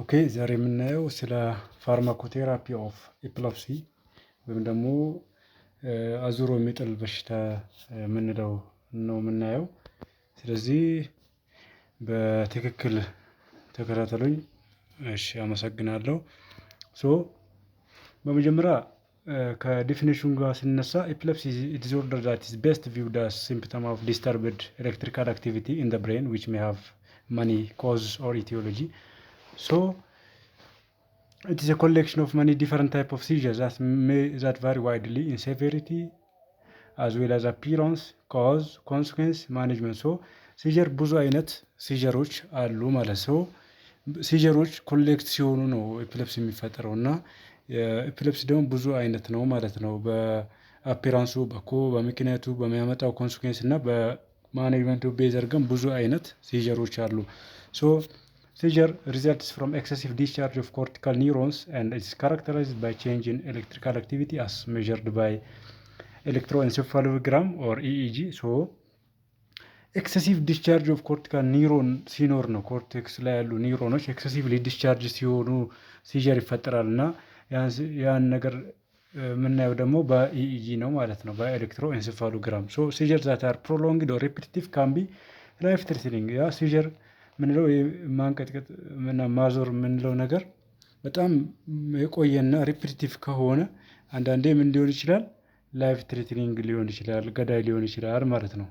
Okay፣ ዛሬ የምናየው ስለ pharmacotherapy of epilepsy ወይም ደግሞ አዙሮ የሚጥል በሽታ የምንለው ነው የምናየው። ስለዚህ በትክክል ተከታተሉኝ። እሺ፣ አመሰግናለሁ። So በመጀመሪያ ከ definition ጋር ስነሳ epilepsy disorder that is best viewed as symptom of disturbed electrical activity in the brain, which may have many cause or etiology. So it is a collection of many different type of seizures that vary widely in severity as well as appearance, cause, consequence, management. So seizure ብዙ አይነት seizure ኦች አሉ ማለት so seizure ኦች collect ሲሆኑ ነው epilepsy የሚፈጠረው እና የ epilepsy ደግሞ ብዙ አይነት ነው ማለት ነው። በ appearance ኡ በኮ በምክንያቱ በሚያመጣው consequence እና በ management ኡ base አድርገን ብዙ አይነት seizure ኦች አሉ። So seizure results from excessive discharge of cortical neurons and is characterized by change in electrical activity as measured by electroencephalogram or EEG. So excessive discharge of cortical neuron ሲኖር ነው፣ cortex ላይ ያሉ neuron ኦች excessively discharge ሲሆኑ seizure ይፈጠራል እና ያን ነገር የምናየው ደግሞ በ EEG ነው ማለት ነው፣ በ electroencephalogram። So seizure that are prolonged or repetitive can be life threatening። ያ seizure ምንለው ማንቀጥቀጥ ማዞር የምንለው ነገር በጣም የቆየና repetitive ከሆነ አንዳንዴ ምን ሊሆን ይችላል? Life threatening ሊሆን ይችላል፣ ገዳይ ሊሆን ይችላል ማለት ነው።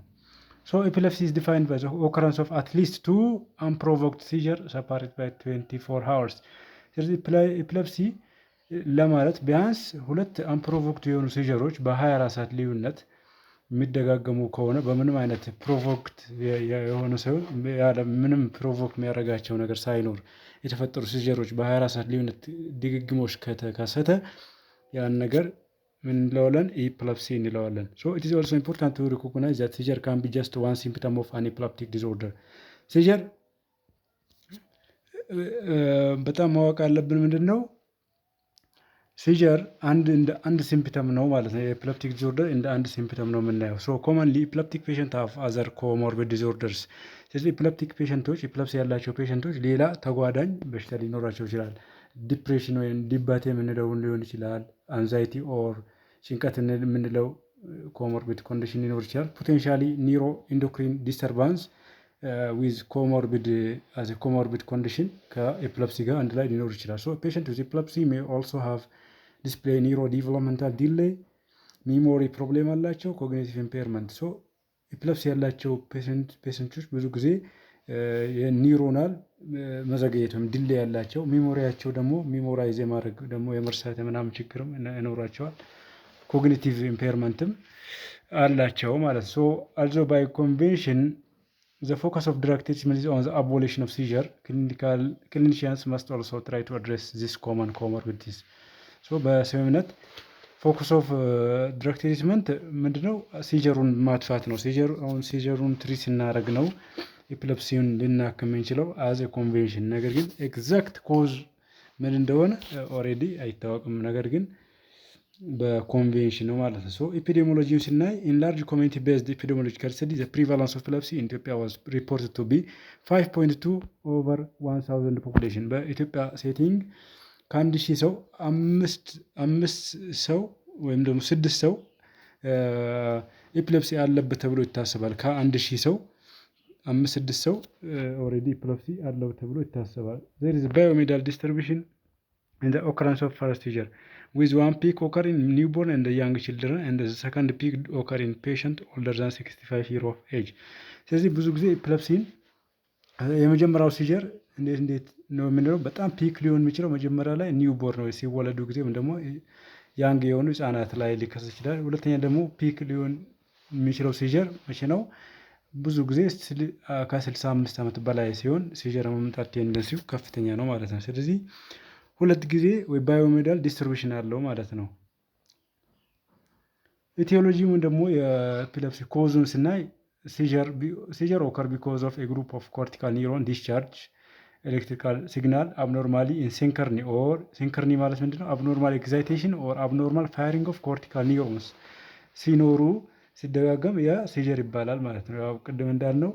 So epilepsy is defined by the occurrence of at least two unprovoked seizure separate by 24 hours። ስለዚህ epilepsy ለማለት ቢያንስ ሁለት unprovoked የሆኑ seizure ኦች በ24 ሰዓት ልዩነት የሚደጋገሙ ከሆነ፣ በምንም አይነት provoked የሆነ ሳይሆን ያለ ምንም provoke የሚያደርጋቸው ነገር ሳይኖር የተፈጠሩ seizure ኦች በ24 ሰዓት ልዩነት ድግግሞሽ ከተከሰተ ያን ነገር ምን እንለዋለን? Epilepsy እንለዋለን። So it is also important to recognize that seizure can be just one symptom of an epileptic disorder። Seizure በጣም ማወቅ ያለብን ምንድን ነው? Seizure አንድ እንደ አንድ symptom ነው ማለት ነው። የ epileptic disorder እንደ አንድ symptom ነው የምናየው። So commonly epileptic patient have other comorbid disorders። ስለዚህ epileptic patient ኦች፣ epilepsy ያላቸው patient ኦች ሌላ ተጓዳኝ በሽታ ሊኖራቸው ይችላል። Depression ወይም ድባቴ የምንለውን ሊሆን ይችላል። Anxiety or ጭንቀት የምንለው comorbid condition ሊኖር ይችላል። Potentially neuroendocrine disturbance with comorbid as comorbid condition ከ epilepsy ጋር አንድ ላይ ሊኖር ይችላል። So patient with epilepsy may also have display neurodevelopmental delay፣ memory problem አላቸው፣ cognitive impairment። So epilepsy ያላቸው patient ኦች ብዙ ጊዜ የ neuronal መዘግየት ወይም delay ያላቸው፣ memory ያቸው ደግሞ memorize የማድረግ ደግሞ የመርሳት ምናምን ችግርም ይኖራቸዋል። Cognitive impairment ም አላቸው ማለት። So also by convention the focus of drug treatment is on the abolition of seizure, clinical clinicians must also try to address this common comorbidities። So በስምምነት focus of drug treatment ምንድነው? Seizure ኡን ማጥፋት ነው። Seizure አሁን seizure ኡን treat ስናደርግ ነው epilepsy ውን ልናክም የምንችለው as a convention። ነገር ግን exact cause ምን እንደሆነ already አይታወቅም። ነገር ግን በኮንቬንሽን ነው ማለት ነው። So epidemiology ውን ስናይ in large community based epidemiological study, the prevalence of epilepsy in Ethiopia was reported to be 5.2 over 1000 population። በኢትዮጵያ setting ከ1000 ሰው አምስት ሰው ወይም ደግሞ ስድስት ሰው epilepsy አለበት ተብሎ ይታሰባል። ከ1000 ሰው አምስት ስድስት ሰው already epilepsy አለው ተብሎ ይታሰባል። There is bimodal distribution in the occurrence of first seizure, with one peak occur in newborn and young children and the second peak occur in patient older than 65 year of age። ስለዚህ ብዙ ጊዜ epilepsy ን የመጀመሪያው seizure እንዴት እንዴት ነው የምንለው፣ በጣም peak ሊሆን የሚችለው መጀመሪያ ላይ newborn ነው ሲወለዱ ጊዜ ወይም ደግሞ young የሆኑ ህጻናት ላይ ሊከሰት ይችላል። ሁለተኛ ደግሞ peak ሊሆን የሚችለው seizure መቼ ነው? ብዙ ጊዜ ከ65 ዓመት በላይ ሲሆን seizure መምጣት tendency ው ከፍተኛ ነው ማለት ነው። ስለዚህ ሁለት ጊዜ ወይ bimodal distribution አለው ማለት ነው። Etiology ውን ደግሞ የ epilepsy cause ኡን ስናይ seizure occur because of a group of cortical neuron discharge electrical signal abnormally in synchrony or synchrony ማለት ምንድነው? Abnormal excitation or abnormal firing of cortical neurons ሲኖሩ ሲደጋገም ያ seizure ይባላል ማለት ነው። ያው ቅድም እንዳልነው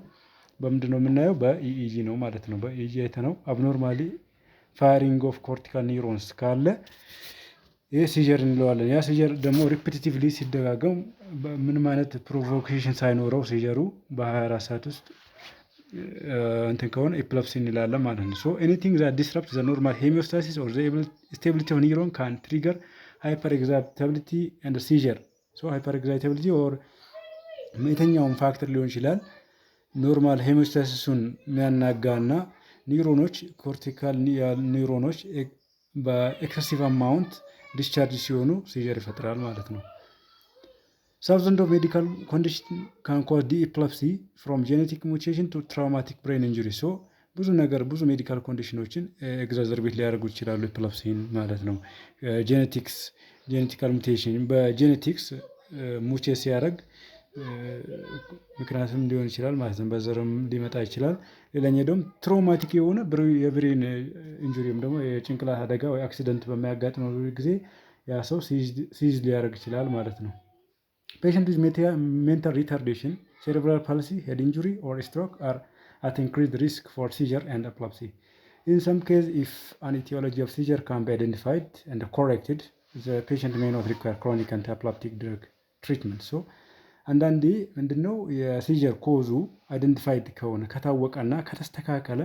በምንድን ነው የምናየው? በ EEG ነው ማለት ነው። በ EEG አይተነው abnormally firing of cortical neurons ካለ ይህ seizure እንለዋለን። ያ seizure ደግሞ repetitively ሲደጋገም ምንም አይነት provocation ሳይኖረው seizure ኡ በ24 ሰዓት ውስጥ እንትን ከሆነ epilepsy እንላለን ማለት ነው። So anything that disrupt the normal homeostasis or the stability of neuron can trigger hyperexcitability and seizure. So hyperexcitability or የትኛውም factor ሊሆን ይችላል፣ normal homeostasis ኡን የሚያናጋና neuron ኦች፣ cortical neuron ኦች በ excessive amount discharge ሲሆኑ seizure ይፈጥራል ማለት ነው። Thousand of medical condition can cause the epilepsy, from genetic mutation to traumatic brain injury. So ብዙ ነገር፣ ብዙ medical condition ኦችን exacerbate ሊያደርጉ ይችላሉ epilepsy ን ማለት ነው። Genetics, genetical mutation፣ በ genetics mutate ሲያደርግ ምክንያቱም ሊሆን ይችላል ማለት ነው። በዘርም ሊመጣ ይችላል። ሌላኛው ደግሞ traumatic የሆነ የ brain injury ወይም ደግሞ የጭንቅላት አደጋ ወይ accident በሚያጋጥመው ጊዜ ያ ሰው seize ሊያደርግ ይችላል ማለት ነው። Patient with mental retardation, cerebral palsy, head injury or stroke are at increased risk for seizure and epilepsy. In some case, if an etiology of seizure can be identified and corrected, the patient may not require chronic antiepileptic drug treatment. So አንዳንዴ ምንድነው የ seizure cause ኡ identified ከሆነ፣ ከታወቀና ከተስተካከለ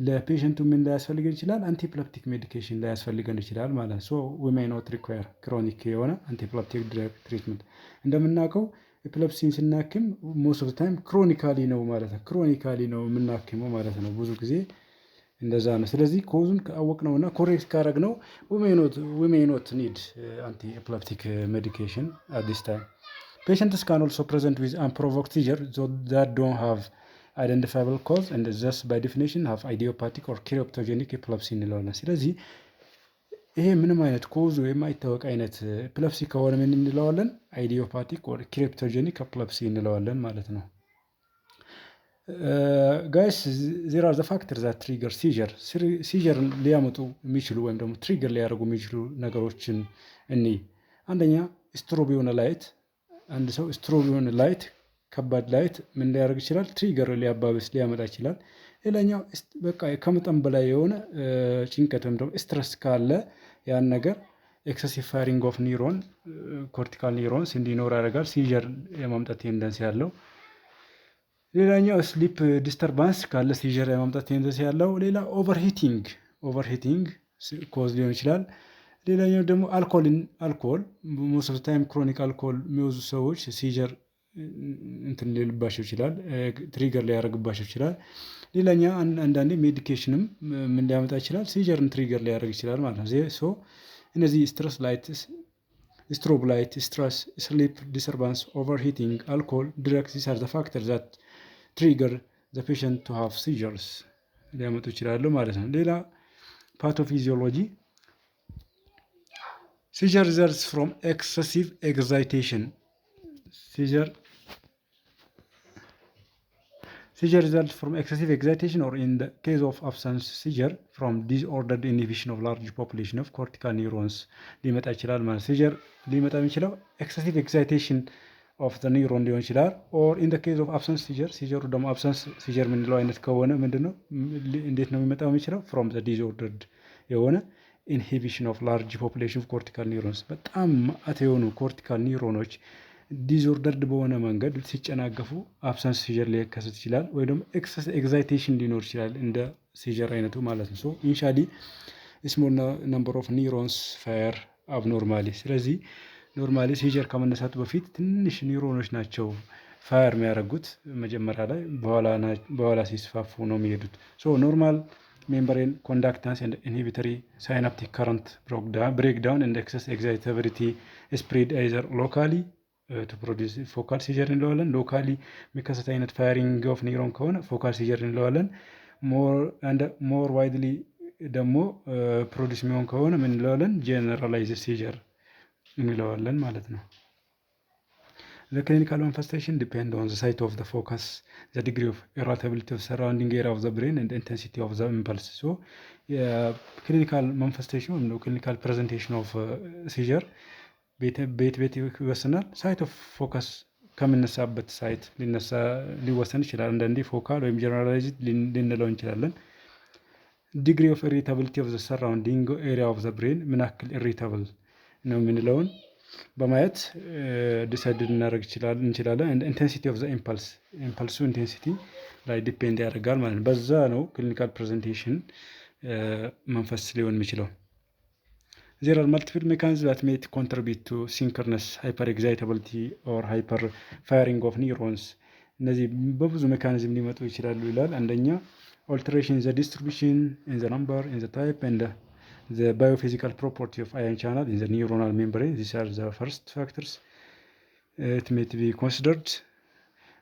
ለ patient ኡ ምን ላያስፈልገን ይችላል? Antiepileptic medication ላያስፈልገን ይችላል ማለት ነው። So we may not require chronic የሆነ antiepileptic drug treatment። እንደምናውቀው epilepsy ን ስናክም most of time chronically ነው ማለት ነው። Chronically ነው የምናክመው ማለት ነው። ብዙ ጊዜ እንደዛ ነው። ስለዚህ cause ኡን ካወቅነው እና correct ካደረግነው we may not need antiepileptic medication at this time. Patients can also present with unprovoked seizure that don't have identifiable cause and thus by definition have idiopathic or cryptogenic epilepsy እንለዋለን። ስለዚህ ይሄ ምንም አይነት cause ኡ የማይታወቅ አይነት epilepsy ከሆነ ምን እንለዋለን? Idiopathic or cryptogenic epilepsy እንለዋለን ማለት ነው። Guys, there are the factor that trigger seizure. Seizure ሊያመጡ የሚችሉ ወይም ደግሞ trigger ሊያደርጉ የሚችሉ ነገሮችን እኒ አንደኛ strobe የሆነ light። አንድ ሰው strobe የሆነ light፣ ከባድ light ምን ሊያደርግ ይችላል? Trigger ሊያባብስ፣ ሊያመጣ ይችላል። ሌላኛው በቃ ከመጠን በላይ የሆነ ጭንቀት ወይም ደግሞ stress ካለ ያን ነገር excessive firing of neuron፣ cortical neurons እንዲኖር ያደርጋል። Seizure የማምጣት tendency ያለው። ሌላኛው sleep disturbance ካለ seizure የማምጣት tendency ያለው። ሌላ overheating፣ overheating cause ሊሆን ይችላል። ሌላኛው ደግሞ አልኮልን፣ alcohol፣ most of time chronic alcohol የሚወስዱ ሰዎች seizure እንትን ሊልባቸው ይችላል፣ trigger ሊያደርግባቸው ይችላል። ሌላኛ አንዳንዴ medication ም ምን ሊያመጣ ይችላል? Seizure ን trigger ሊያደርግ ይችላል ማለት ነው። So እነዚህ stress lights፣ strobe light፣ stress፣ sleep disturbance፣ overheating፣ alcohol፣ drugs, these are the factor that trigger the patient to have seizures ሊያመጡ ይችላሉ ማለት ነው። ሌላ pathophysiology፣ seizure results from excessive excitation. Seizure results from excessive excitation or, in the case of absence seizure, from disordered inhibition of large population of cortical neurons ሊመጣ ይችላል ማለት። Seizure ሊመጣ የሚችለው excessive excitation of the neuron ሊሆን ይችላል። Or in the case of absence seizure፣ seizure ኡ ደግሞ absence seizure የምንለው አይነት ከሆነ ምንድነው፣ እንዴት ነው የሚመጣው የሚችለው? From the disordered የሆነ inhibition of large population of cortical neurons። በጣም ማአት የሆኑ cortical neuron ኦች disordered በሆነ መንገድ ሲጨናገፉ absence seizure ሊከሰት ይችላል። ወይ ደግሞ excess excitation ሊኖር ይችላል እንደ seizure አይነቱ ማለት ነው። So initially small number of neurons fire abnormally። ስለዚህ normally seizure ከመነሳቱ በፊት ትንሽ ኒውሮኖች ናቸው fire የሚያደርጉት መጀመሪያ ላይ፣ በኋላ ሲስፋፉ ነው የሚሄዱት። So normal membrane conductance and inhibitory synaptic current breakdown and excess excitability spread either locally to produce focal seizure እንለዋለን። Locally የሚከሰት አይነት firing of neuron ከሆነ focal seizure እንለዋለን። More widely ደግሞ produce የሚሆን ከሆነ ምን እንለዋለን? Generalized seizure እንለዋለን ማለት ነው። The clinical manifestation depend on the site of the focus, the degree of irritability of surrounding area of the brain and intensity of the impulse. So የ clinical manifestation ወይም clinical presentation of seizure ቤት ቤት ይወሰናል። Site of focus፣ ከምነሳበት site ሊነሳ ሊወሰን ይችላል። አንዳንዴ focal ወይም generalized ልንለው እንችላለን። Degree of irritability of the surrounding area of the brain ምን ያክል irritable ነው የምንለውን በማየት decide ልናደርግ እንችላለን። Intensity of the impulse፣ impulse ኡ intensity ላይ depend ያደርጋል ማለት ነው። በዛ ነው clinical presentation መንፈስ ሊሆን የሚችለው። There are multiple mechanisms that may contribute to synchronous hyperexcitability or hyper firing of neurons። እነዚህ በብዙ mechanism ሊመጡ ይችላሉ ይላል። አንደኛ alteration in the distribution, in the number, in the type and the biophysical property of ion channel in the neuronal membrane. These are the first factors it may be considered.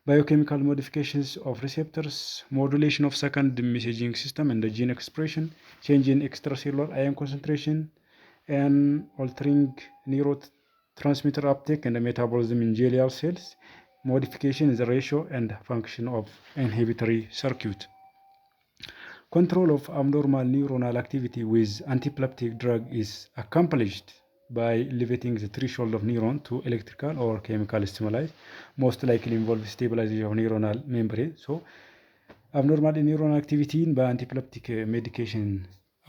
Biochemical modifications of receptors, modulation of second messaging system and the gene expression, change in extracellular ion concentration, and altering neurotransmitter uptake and metabolism in glial cells, modification in the ratio and function of inhibitory circuit. Control of abnormal neuronal activity with antiepileptic drug is accomplished by elevating the threshold of neuron to electrical or chemical stimuli, most likely involve stabilization of neuronal membrane. So, abnormal neuron activity ን በ antiepileptic medication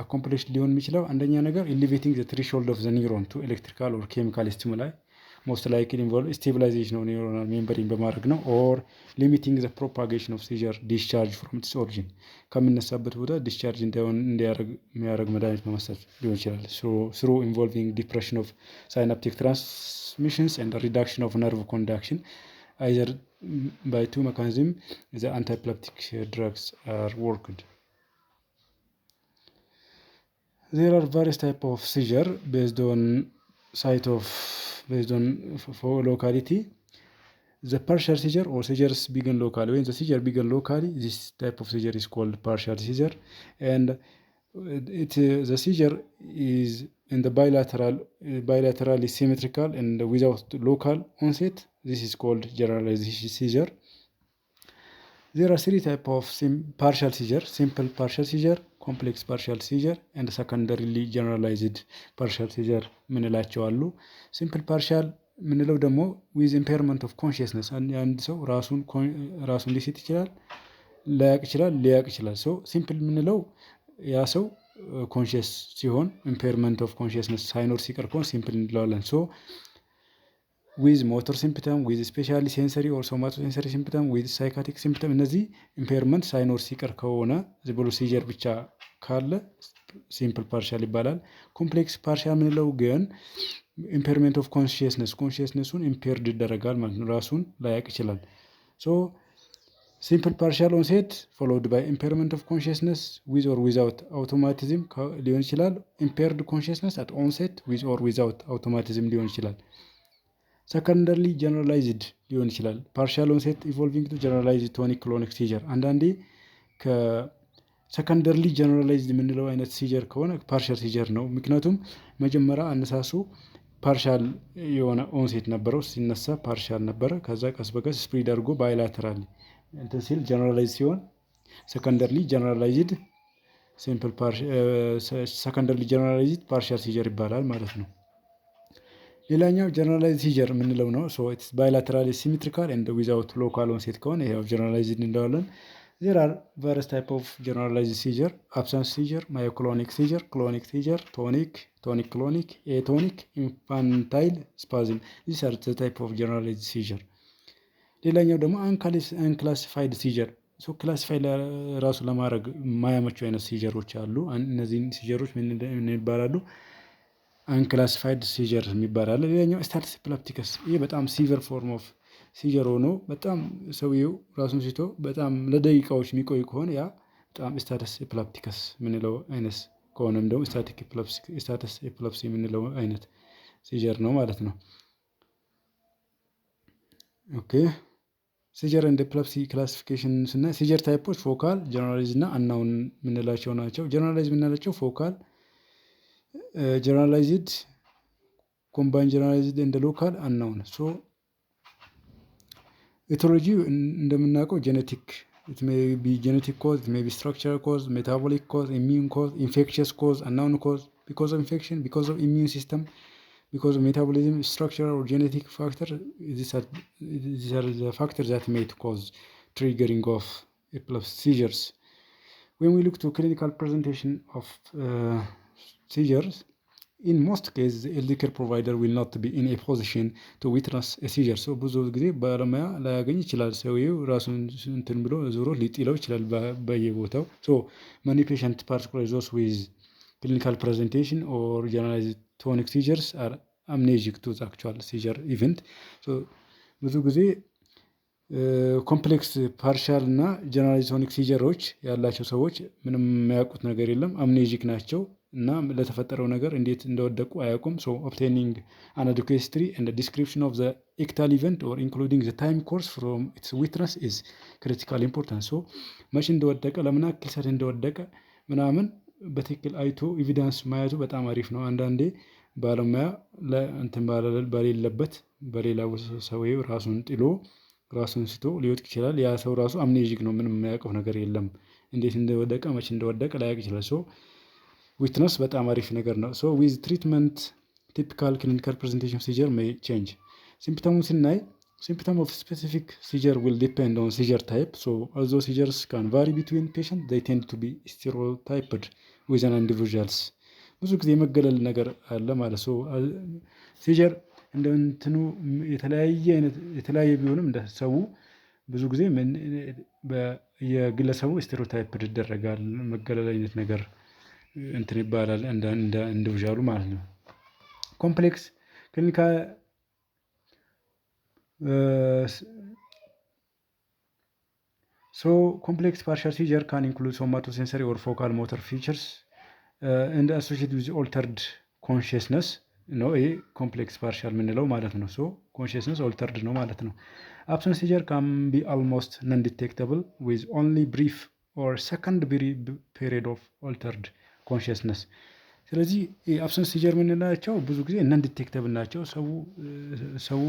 accomplish ሊሆን የሚችለው አንደኛ ነገር elevating the threshold of the neuron to electrical or chemical stimuli, most likely involve stabilization of neuronal membrane በማድረግ ነው። Or limiting the propagation of seizure discharge from its origin፣ ከሚነሳበት ቦታ discharge እንዳይሆን እንዲያደርግ የሚያደርግ መድኃኒት በመስጠት ሊሆን ይችላል። Through involving depression of synaptic transmissions and reduction of nerve conduction, either by two mechanism the antiepileptic drugs are worked. There are various type of seizure based on site of based on for locality. The partial seizure or seizures begin locally. When the seizure begin locally, this type of seizure is called partial seizure, and it the seizure is in the bilaterally symmetrical and without local onset. This is called generalized seizure. There are three type of partial seizure: simple partial seizure, complex partial seizure and secondarily generalized partial seizure ምንላቸው አሉ። Simple partial ምንለው ደግሞ with impairment of consciousness፣ አንድ ሰው ራሱን ሊስት ይችላል፣ ላያቅ ይችላል፣ ሊያቅ ይችላል። So simple የምንለው ያ ሰው conscious ሲሆን impairment of consciousness ሳይኖር ሲቀር ከሆነ simple እንለዋለን። So with motor symptom, with specially sensory or somatosensory symptom, with psychotic symptom፣ እነዚህ impairment ሳይኖር ሲቀር ከሆነ ዝም ብሎ seizure ብቻ ካለ simple partial ይባላል። Complex partial የምንለው ግን impairment of consciousness፣ consciousness ኡን impaired ይደረጋል ማለት ነው። ራሱን ላያቅ ይችላል። So simple partial onset followed by impairment of consciousness with or without automatism ሊሆን ይችላል። Impaired consciousness at onset with or without automatism ሊሆን ይችላል። Secondarily generalized ሊሆን ይችላል። Partial onset evolving to generalized tonic clonic seizure። አንዳንዴ ከ secondarily generalized የምንለው አይነት seizure ከሆነ partial seizure ነው። ምክንያቱም መጀመሪያ አነሳሱ partial የሆነ onset ነበረው፣ ሲነሳ partial ነበረ። ከዛ ቀስ በቀስ spread አድርጎ bilateral እንትን ሲል generalize ሲሆን secondarily generalized simple secondarily generalized partial seizure ይባላል ማለት ነው። ሌላኛው generalized seizure የምንለው ነው። So it's bilaterally symmetrical and without local onset ከሆነ ያው generalized እንለዋለን። There are various type of generalized seizure: absence seizure፣ myoclonic seizure፣ clonic seizure፣ tonic፣ tonic clonic፣ atonic፣ infantile spasm። These are the type of generalized seizure። ሌላኛው ደግሞ unclassified seizure፣ so classify ራሱ ለማድረግ የማያመቹ አይነት seizure ኦች አሉ። እነዚህን seizure ኦች ምን ይባላሉ? Unclassified seizure የሚባል አለ። ሌላኛው status epilepticus፣ ይህ በጣም severe form of seizure ሆኖ በጣም ሰውየው ራሱን ስቶ በጣም ለደቂቃዎች የሚቆይ ከሆነ ያ በጣም status epilepticus የምንለው አይነት ከሆነ እንደውም static status epilepsy የምንለው አይነት seizure ነው ማለት ነው። Okay, seizure and epilepsy classification ስናይ seizure type ኦች focal፣ generalized እና unknown የምንላቸው ናቸው። Generalized የምንላቸው focal፣ generalized፣ combined generalized and local፣ unknown። So etiology እንደምናውቀው genetic, it may be genetic cause, it may be structural cause, metabolic cause, immune cause, infectious cause, unknown cause, because of infection, because of immune system, because of metabolism, structural or genetic factor. These are the factors that may cause triggering of epilepsy seizures. When we look to clinical presentation of seizures, in most cases the health care provider will not be in a position to witness a seizure. So ብዙ ጊዜ ባለሙያ ላያገኝ ይችላል። ሰውዬው ራሱን እንትን ብሎ ዞሮ ሊጥለው ይችላል በየቦታው። So many patient, particularly those with clinical presentation or generalized tonic seizures, are amnesic to actual seizure event. ብዙ ጊዜ complex partial እና generalized tonic seizure ኦች ያላቸው ሰዎች ምንም የሚያውቁት ነገር የለም፣ amnesic ናቸው እና ለተፈጠረው ነገር እንዴት እንደወደቁ አያውቁም። So obtaining an adequate history and description of the ictal event or including the time course from its witness is critical importance። So መቼ እንደወደቀ፣ ለምን ያክል ሰዓት እንደወደቀ ምናምን በትክክል አይቶ evidence ማየቱ በጣም አሪፍ ነው። አንዳንዴ ባለሙያ እንትን በሌለበት በሌላ ሰውዬው ራሱን ጥሎ ራሱን ስቶ ሊወድቅ ይችላል። ያ ሰው ራሱ amnesic ነው፣ ምንም የሚያውቀው ነገር የለም። እንዴት እንደወደቀ፣ መቼ እንደወደቀ ላያውቅ ይችላል። So witness በጣም አሪፍ ነገር ነው። So with treatment, typical clinical presentation seizure may change። Symptom ኡን ስናይ symptom of specific seizure will depend on seizure type. So although seizures can vary between patient, they tend to be stereotyped within individuals። ብዙ ጊዜ የመገለል ነገር አለ ማለት። So seizure እንደ እንትኑ የተለያየ አይነት የተለያየ ቢሆንም እንደ ሰው ብዙ ጊዜ የግለሰቡ stereotype ይደረጋል፣ መገለል አይነት ነገር እንትን ይባላል እንደ individual ኡ ማለት ነው። Complex clinical so complex partial seizure can include somatosensory or focal motor features and associated with altered consciousness ነው። ይሄ complex partial የምንለው ማለት ነው። So consciousness altered ነው ማለት ነው። Absence seizure can be almost non detectable with only brief or second period of altered consciousness። ስለዚህ absence seizure የምንላቸው ብዙ ጊዜ non detectable ናቸው። ሰው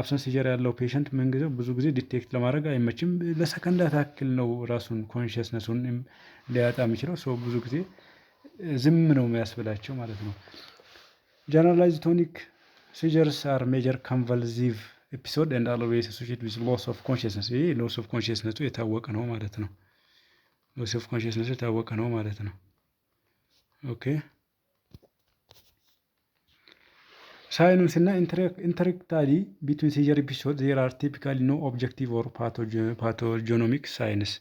absence seizure ያለው patient ምን ጊዜው ብዙ ጊዜ detect ለማድረግ አይመችም። ለሰከንዳት ያክል ነው ራሱን consciousness ኡን ሊያጣ የሚችለው። ሰው ብዙ ጊዜ ዝም ነው የሚያስብላቸው ማለት ነው። Generalized tonic seizures are major convulsive episode and always associated with loss of consciousness። ይሄ loss of consciousness ኡ የታወቀ ነው ማለት ነው። Loss of consciousness ኡ የታወቀ ነው ማለት ነው። Okay, sign ኡን ስናይ interictally, between seizure episode, there are typically no objective or pathognomonic signs.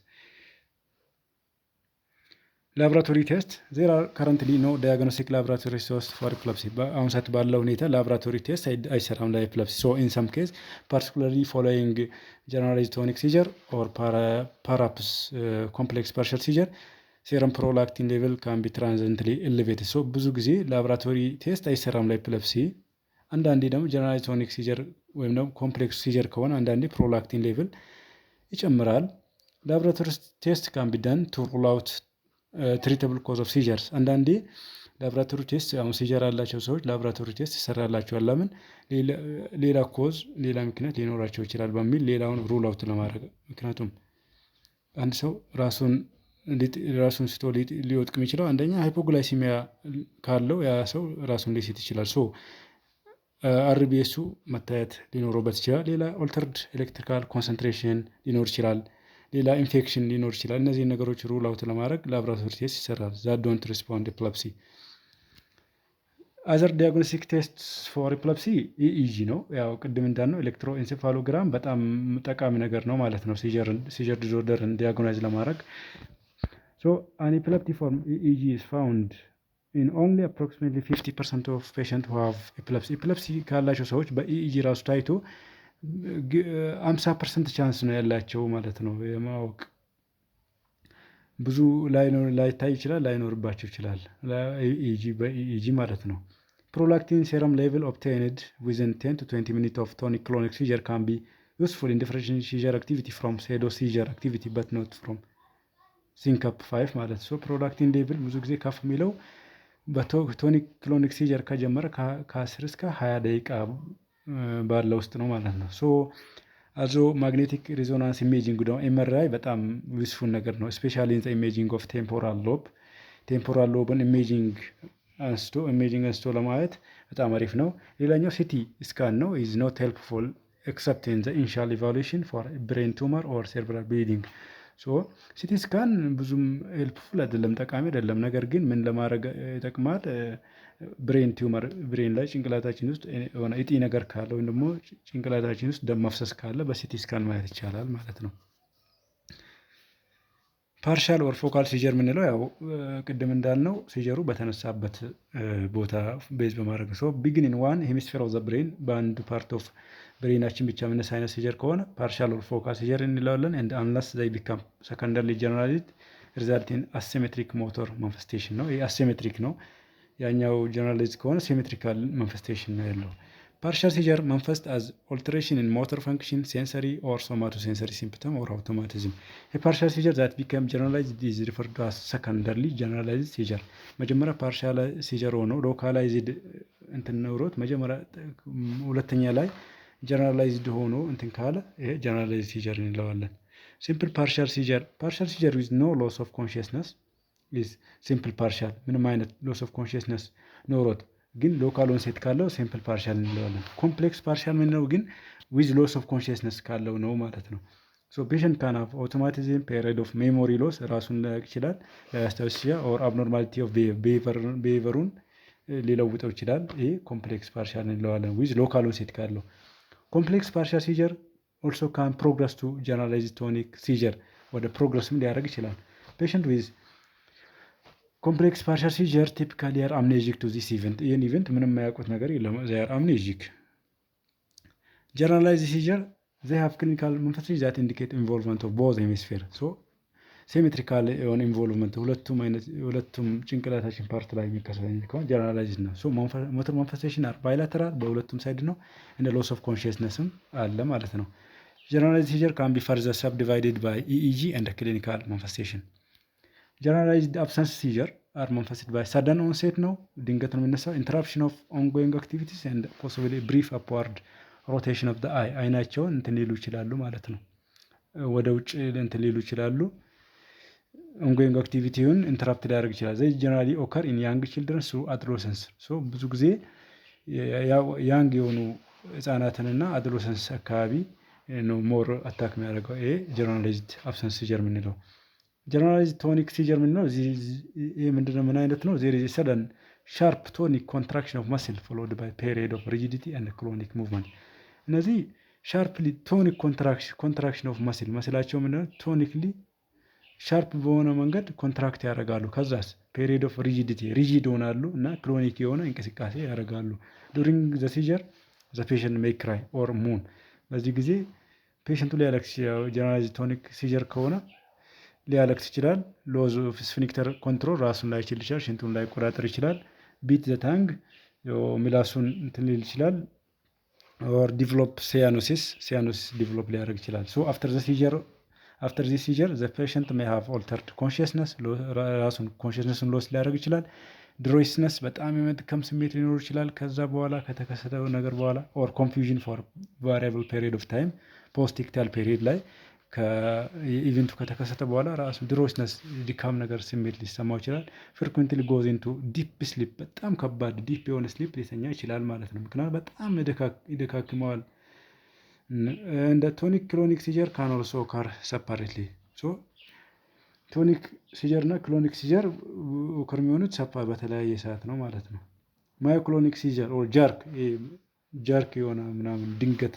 Laboratory test: there are currently no diagnostic laboratory test for epilepsy። በአሁኑ ሰዓት ባለው ሁኔታ laboratory test አይሰራም ለ epilepsy። So in some case, particularly following generalized tonic seizure or perhaps complex partial seizure, serum prolactin level can be transiently elevated። So ብዙ ጊዜ laboratory test አይሰራም ለ epilepsy። አንዳንዴ ደግሞ generalized tonic seizure ወይም ደግሞ complex seizure ከሆነ አንዳንዴ prolactin level ይጨምራል። Laboratory test can be done to rule out treatable cause of seizures። አንዳንዴ laboratory test አሁን seizure ያላቸው ሰዎች laboratory test ይሰራላቸዋል። ለምን? ሌላ cause ሌላ ምክንያት ሊኖራቸው ይችላል በሚል ሌላውን rule out ለማድረግ። ምክንያቱም አንድ ሰው ራሱን ስቶ ሊወድቅ የሚችለው አንደኛ hypoglycemia ካለው ያ ሰው ራሱን ሊስት ይችላል። So RBS ኡ መታየት ሊኖርበት ይችላል። ሌላ altered electrical concentration ሊኖር ይችላል። ሌላ ኢንፌክሽን ሊኖር ይችላል። እነዚህን ነገሮች rule out ለማድረግ laboratory test ይሰራል። That don't respond epilepsy. Other diagnostic test for epilepsy EEG ነው። ያው ቅድም እንዳልነው electroencephalogram በጣም ጠቃሚ ነገር ነው ማለት ነው፣ seizure disorder ን diagnose ለማድረግ። So an epileptiform EEG is found in only approximately 50% of patient who have epilepsy። Epilepsy ካላቸው ሰዎች በ EEG ራሱ ታይቶ 50% chance ነው ያላቸው ማለት ነው የማወቅ። ብዙ ላይታይ ይችላል፣ ላይኖርባቸው ይችላል። EEG በ EEG ማለት ነው። Prolactin serum level obtained within 10 to 20 minute of tonic clonic seizure can be useful in differentiating seizure activity from pseudo seizure activity but not from syncope 5 ማለት። So prolactin level ብዙ ጊዜ ከፍ የሚለው በ tonic clonic seizure ከጀመረ ከ10 እስከ 20 ደቂቃ ባለው ውስጥ ነው ማለት ነው። So also magnetic resonance imaging ደግሞ MRI በጣም useful ነገር ነው። Especially in imaging of temporal lobe። Temporal lobe ን imaging አንስቶ ለማየት በጣም አሪፍ ነው። ሌላኛው CT scan ነው፣ is not helpful except in the initial evaluation for brain tumor or cerebral bleeding. So CT scan ብዙም helpful አይደለም፣ ጠቃሚ አይደለም። ነገር ግን ምን ለማድረግ ይጠቅማል? Brain tumor፣ brain ላይ ጭንቅላታችን ውስጥ የሆነ እጢ ነገር ካለ ወይም ደግሞ ጭንቅላታችን ውስጥ ደም መፍሰስ ካለ በ CT scan ማየት ይቻላል ማለት ነው። Partial or focal seizure የምንለው ያው ቅድም እንዳልነው seizure ኡ በተነሳበት ቦታ base በማድረግ፣ so begin in one hemisphere of the brain፣ በአንድ part of brain ኣችን ብቻ የምነሳ አይነት seizure ከሆነ partial or focal seizure እንለዋለን። And unless they become secondarily generalized, result in asymmetric motor manifestation ነው። ይህ asymmetric ነው። ያኛው generalized ከሆነ symmetrical manifestation ነው ያለው። Partial seizure manifest as alteration in motor function, sensory or somatosensory symptom or automatism። የ partial seizure that become generalized is referred to as secondarily generalized seizure። መጀመሪያ partial seizure ሆኖ localized እንትን ኖሮት መጀመሪያ ሁለተኛ ላይ generalized ሆኖ እንትን ካለ ይሄ generalized seizure እንለዋለን። Simple partial seizure: partial seizure with no loss of consciousness is simple partial። ምንም አይነት loss of consciousness ኖሮት ግን local onset ካለው simple partial እንለዋለን። Complex partial ምንለው ግን with loss of consciousness ካለው ነው ማለት ነው። So patient can have automatism, period of memory loss፣ ራሱን ላያውቅ ይችላል፣ ላያስታውስ ይችላል፣ or abnormality of behavior ኡን ሊለውጠው ይችላል። ይሄ complex partial እንለዋለን with local onset ካለው። Complex partial seizure also can progress to generalized tonic seizure፣ ወደ progress ም ሊያደርግ ይችላል። Patient with complex partial seizure typically are amnesic to this event። ይህን event ምንም የማያውቁት ነገር የለም። They are amnesic። Generalized seizure: they have clinical manifestation that indicate involvement of both hemisphere። So symmetrical የሆነ involvement ሁለቱም አይነት ሁለቱም ጭንቅላታችን part ላይ የሚከሰት አይነት ከሆነ generalized ነው። So motor manifestation are bilateral፣ በሁለቱም side ነው። እንደ loss of consciousness ም አለ ማለት ነው። Generalized seizure can be further subdivided by EEG and clinical manifestation። Generalized absence seizure are manifested by sudden onset ነው፣ ድንገት ነው የሚነሳው። Interruption of ongoing activities and possibly brief upward rotation of the eye፣ አይናቸውን እንትን ሊሉ ይችላሉ ማለት ነው። ወደ ውጭ እንትን ሊሉ ይችላሉ። Ongoing activity ውን interrupt ሊያደርግ ይችላል። They generally occur in young children through adolescence። So ብዙ ጊዜ young የሆኑ ህጻናትንና adolescence አካባቢ ነው more attack የሚያደርገው። ይሄ generalized absence seizure የምንለው። Generalized tonic seizure የምንለው ይሄ ምንድነው? ምን አይነት ነው? There is sudden sharp tonic contraction of muscle followed by period of rigidity and clonic movement። እነዚህ sharply tonic contraction of muscle፣ muscle ኣቸው ምንድነው? Tonically sharp በሆነ መንገድ contract ያደርጋሉ። ከዛስ period of rigidity፣ rigid ይሆናሉ እና clonic የሆነ እንቅስቃሴ ያደርጋሉ። During the seizure, the patient may cry or moan። በዚህ ጊዜ patient ኡ ሊያለቅስ፣ generalized tonic seizure ከሆነ ሊያለቅስ ይችላል። Loss of sphincter control፣ ራሱን ላይችል ይችላል። ሽንቱን ላይቆጣጠር ይችላል። Bite the tongue፣ ምላሱን እንትን ሊል ይችላል። Or develop cyanosis፣ cyanosis develop ሊያደርግ ይችላል። So after this seizure, the patient may have altered consciousness፣ ራሱን consciousness ን loss ሊያደርግ ይችላል። Drowsiness፣ በጣም የመድከም ስሜት ሊኖር ይችላል። ከዛ በኋላ ከተከሰተው ነገር በኋላ or confusion for variable period of time፣ post ictal period ላይ event ኡ ከተከሰተ በኋላ ራሱ drowsiness፣ ድካም ነገር ስሜት ሊሰማው ይችላል። Frequently goes into deep sleep፣ በጣም ከባድ deep የሆነ sleep ሊተኛ ይችላል ማለት ነው። ምክንያቱም በጣም ይደካክመዋል። እንደ tonic clonic seizure can also occur separately። So tonic seizure እና clonic seizure occur የሚሆኑት ሰፓ በተለያየ ሰዓት ነው ማለት ነው። Myoclonic seizure or jerk፣ jerk የሆነ ምናምን ድንገት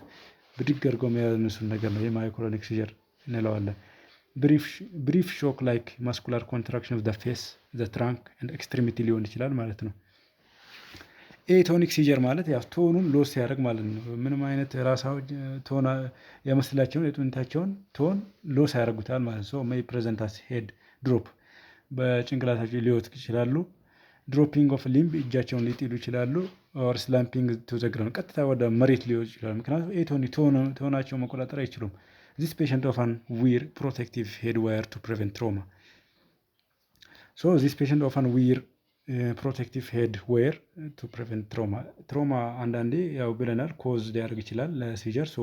ብድግ አድርገው የሚያነሱን ነገር ነው። የ myoclonic seizure እንለዋለን። Brief shock like muscular contraction of the face, the trunk and extremity ሊሆን ይችላል ማለት ነው። Atonic seizure ማለት ያው tone ኑን loss ሲያደርግ ማለት ነው። ምንም አይነት ራሳው tone የ muscle ኣቸውን የጡንቻቸውን tone loss ያደርጉታል ማለት ነው። May present as head drop፣ በጭንቅላታቸው ሊወድቅ ይችላሉ። Dropping of limb፣ እጃቸውን ሊጥሉ ይችላሉ። Or slumping to the ground፣ ቀጥታ ወደ መሬት ሊወድቁ ይችላሉ። ምክንያቱም atonic tone ኣቸውን መቆጣጠር አይችሉም። This patient often wear protective head wear to prevent trauma። So this patient often wear protective head wear to prevent trauma። Trauma አንዳንዴ ያው ብለናል cause ሊያደርግ ይችላል ለ seizure። So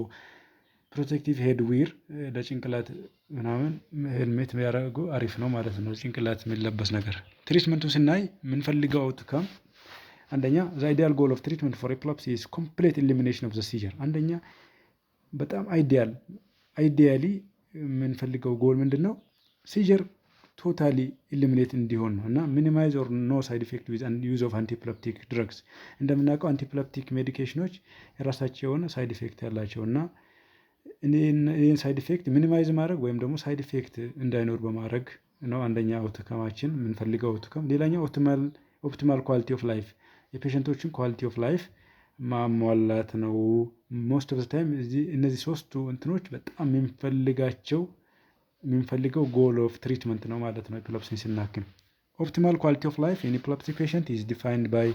protective head wear ለጭንቅላት ምናምን ሄልሜት ቢያደርጉ አሪፍ ነው ማለት ነው። ጭንቅላት የሚለበስ ነገር። Treatment ኡ ስናይ የምንፈልገው outcome አንደኛ the ideal goal of treatment for epilepsy is complete elimination of the seizure። አንደኛ በጣም ideally የምንፈልገው ጎል ምንድን ነው? Seizure totally eliminate እንዲሆን ነው እና minimize or no side effect with use of antiepileptic drugs። እንደምናውቀው antiepileptic medication ኖች የራሳቸው የሆነ side effect ያላቸው እና ይህን side effect minimize ማድረግ ወይም ደግሞ side effect እንዳይኖር በማድረግ ነው አንደኛ outcome ኣችን የምንፈልገው outcome። ሌላኛው optimal quality of life፣ የ patient ኦችን quality of life ማሟላት ነው። Most of time እነዚህ ሶስቱ እንትኖች በጣም የምንፈልገው goal of treatment ነው ማለት ነው። Epilepsy ን ስናክም optimal quality of life in epilepsy patient is defined by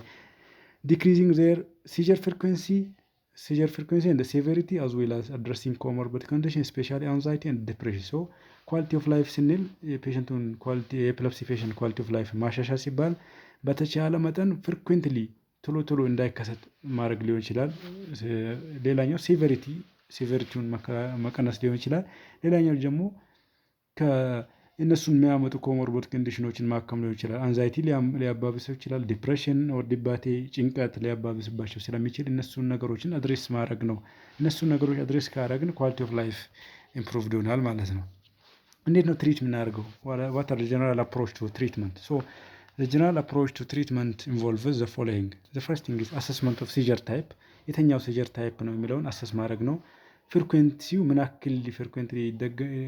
decreasing their seizure frequency and severity, as well as addressing comorbid condition, especially anxiety and depression። So quality of life ስንል የ patient ኡን quality፣ የ epilepsy patient quality of life ማሻሻል ሲባል በተቻለ መጠን frequently ቶሎ ቶሎ እንዳይከሰት ማድረግ ሊሆን ይችላል። ሌላኛው severity ውን መቀነስ ሊሆን ይችላል። ሌላኛው ደግሞ ከእነሱን የሚያመጡ comorbid condition ኖችን ማከም ሊሆን ይችላል። Anxiety ሊያባብሰው ይችላል። Depression or ድባቴ፣ ጭንቀት ሊያባብስባቸው ስለሚችል እነሱን ነገሮችን address ማድረግ ነው። እነሱን ነገሮች address ካደረግን quality of life improved ይሆናል ማለት ነው። እንዴት ነው treat የምናደርገው? What are general approach to treatment? So the general approach to treatment involves the following. The first thing is assessment of seizure type። የትኛው seizure type ነው የሚለውን assess ማድረግ ነው። Frequency ው ምን ያክል frequently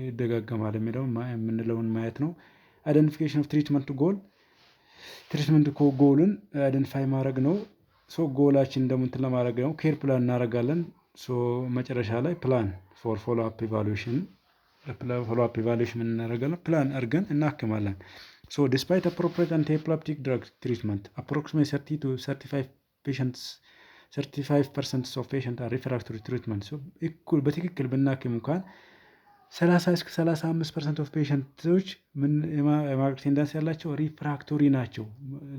ይደጋገማል የሚለውን የምንለውን ማየት ነው። Identification of treatment goal፣ treatment goal ን identify ማድረግ ነው። So goal ኣችን ደግሞ እንትን ለማድረግ ነው። Care plan እናደርጋለን። So መጨረሻ ላይ plan for follow up evaluation፣ follow up evaluation እናደርጋለን። ፕላን አድርገን እናክማለን። So despite appropriate antiepileptic drug treatment, approximately 30 to 35 patients, 35% of patient are refractory treatment። እኩል በትክክል ብናክም እንኳን 30 እስከ 35% of patient ኦች ምን የማድረግ tendency ያላቸው refractory ናቸው።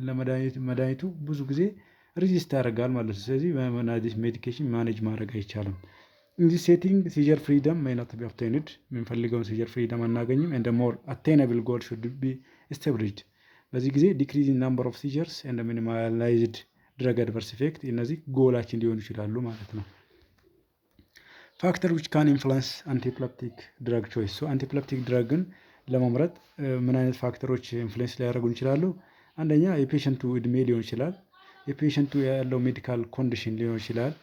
ለመድኃኒት መድኃኒቱ ብዙ ጊዜ resist ያደርጋል ማለት ነው። ስለዚህ በመድኃኒት medication manage ማድረግ አይቻልም። In this setting, seizure freedom may not be obtained። የምንፈልገውን seizure freedom አናገኝም። And more attainable goal should be established። በዚህ ጊዜ decrease number of seizures and minimized drug adverse effect እነዚህ ጎላችን ሊሆኑ ይችላሉ ማለት ነው። Factor which can influence antiepileptic drug choice። So antiepileptic drug ን ለመምረጥ ምን አይነት factor ኦች influence ሊያደርጉን ይችላሉ? አንደኛ የ patient ኡ እድሜ ሊሆን ይችላል። የ patient ኡ ያለው medical condition ሊሆን ይችላል።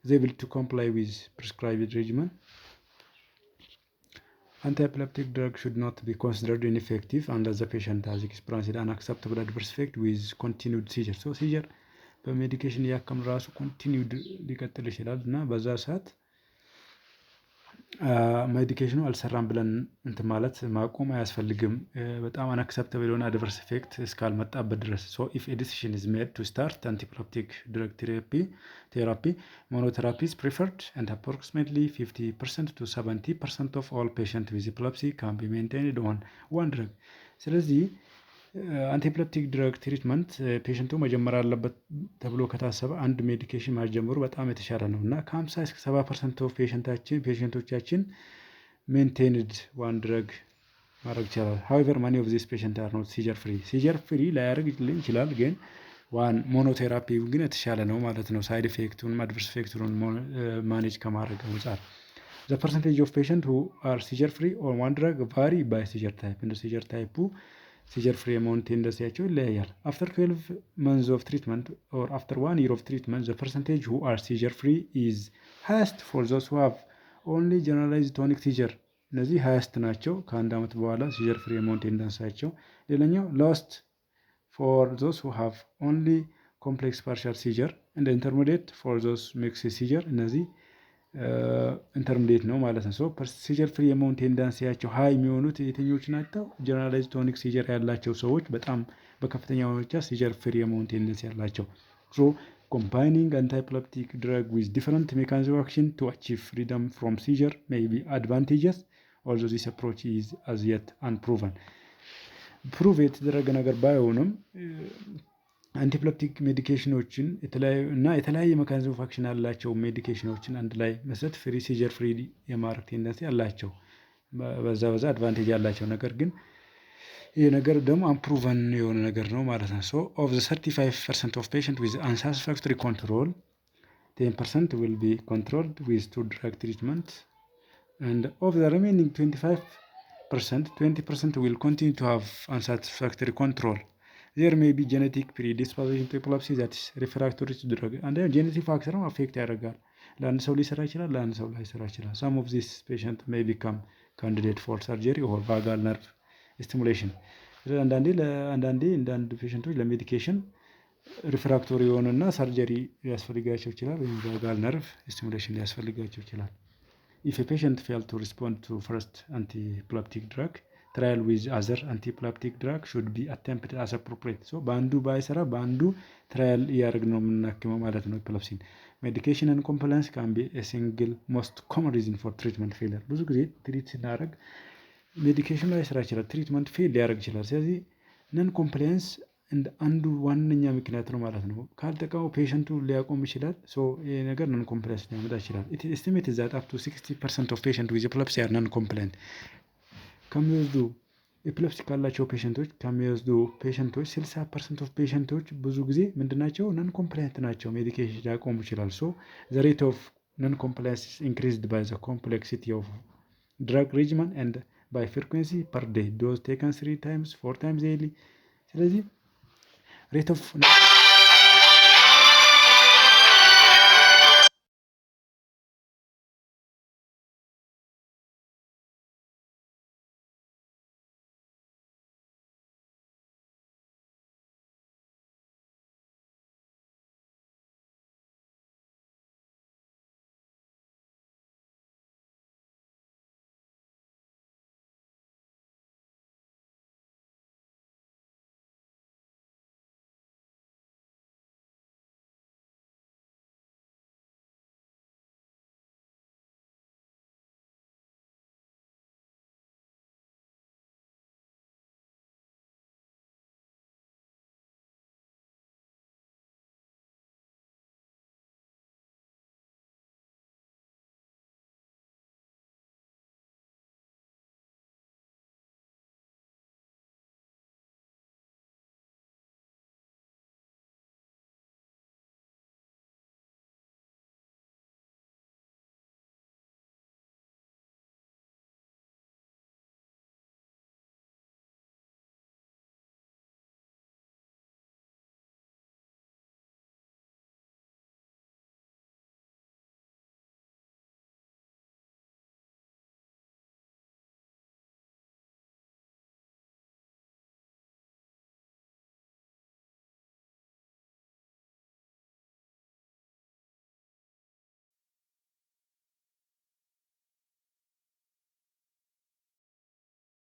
The ability to comply with prescribed regimen. Antiepileptic drug should not be considered ineffective unless the patient has experienced unacceptable adverse effect with continued seizure። So seizure በ medication እያከምን ራሱ continued ሊቀጥል ይችላል እና በዛ ሰዓት medication ኑ አልሰራም ብለን እንትን ማለት ማቆም አያስፈልግም። በጣም unacceptable የሆነ adverse effect እስካልመጣበት ድረስ። So if a decision is made to start antiepileptic drug therapy, monotherapy is preferred and approximately 50% to 70% of all patient with epilepsy can be maintained on one drug። ስለዚህ antiepileptic drug treatment patient ኡ መጀመር አለበት ተብሎ ከታሰበ አንድ medication ማስጀመሩ በጣም የተሻለ ነው እና ከ50 እስከ 70% of patient ኦቻችን maintained one drug ማድረግ ይቻላል። However, many of these patient are not seizure free። Seizure free ላያደርግልን ይችላል፣ ግን one monotherapy ግን የተሻለ ነው ማለት ነው። Side effect ኡን፣ adverse effect ኡን manage ከማድረግ አንፃር the percentage of patient who are seizure free on one drug vary by seizure type። እንደ seizure type ኡ seizure free የመሆን tendency ያቸው ይለያያል። After 12 months of treatment or after one year of treatment, the percentage who are seizure free is highest for those who have only generalized tonic seizure። እነዚህ highest ናቸው ከአንድ ዓመት በኋላ seizure free የመሆን tendency ያቸው። ሌላኛው lowest for those who have only complex partial seizure and intermediate for those mixed seizure። እነዚህ intermediate ነው ማለት ነው። So seizure free የመሆን tendency ያቸው high የሚሆኑት የትኞቹ ናቸው? Generalized tonic seizure ያላቸው ሰዎች በጣም በከፍተኛ ሁኔታ seizure free የመሆን tendency ያላቸው። So combining antiepileptic drug with different mechanism of action to achieve freedom from seizure may be advantageous, although this approach is as yet unproven። Prove የተደረገ ነገር ባይሆንም antiepileptic medication ኖችን እና የተለያየ mechanism of action ያላቸው medication ኖችን አንድ ላይ መስጠት seizure free የማድረግ tendency አላቸው። በዛ advantage ያላቸው ነገር ግን ይህ ነገር ደግሞ unproven የሆነ ነገር ነው ማለት ነው። So of the 35% of patient with unsatisfactory control, 10% will be controlled with two drug treatment። And of the remaining 25%, 20% will continue to have unsatisfactory control. There may be genetic predisposition to epilepsy that is refractory to drug. አንደኛው genetic factor ነው፣ affect ያደርጋል። ለአንድ ሰው ሊሰራ ይችላል፣ ለአንድ ሰው ላይሰራ ይችላል። Some of these patient may become candidate for surgery or vagal nerve stimulation። አንዳንዴ አንዳንድ patient ኦች ለ medication refractory የሆኑና surgery ሊያስፈልጋቸው ይችላል፣ ወይም vagal nerve stimulation ሊያስፈልጋቸው ይችላል። If a patient fail to respond to first antiepileptic drug, trial with other antiepileptic drug should be attempted as appropriate። So በአንዱ ባይሰራ በአንዱ trial እያደረግን ነው የምናክመው ማለት ነው epilepsy ን። Medication non-compliance can be single most common reason for treatment failure። ብዙ ጊዜ treat ስናደርግ medication ላይሰራ ይችላል፣ treatment fail ሊያደርግ ይችላል። ስለዚህ non-compliance እንደ አንዱ ዋነኛ ምክንያት ነው ማለት ነው። ካልጠቀመው patient ኡ ሊያቆም ይችላል። So ይሄ ነገር non-compliance ሊያመጣ ይችላል። It estimated that up to 60% of patient with epilepsy are non-compliant። ከሚወስዱ epilepsy ካላቸው patient ኦች፣ ከሚወስዱ patient ኦች 60% of patient ኦች ብዙ ጊዜ ምንድናቸው? Non-compliant ናቸው። Medication ሊያቆሙ ይችላል። So the rate of non-compliance increased by the complexity of drug regimen and by frequency per day dose taken, three times, four times daily። ስለዚህ rate of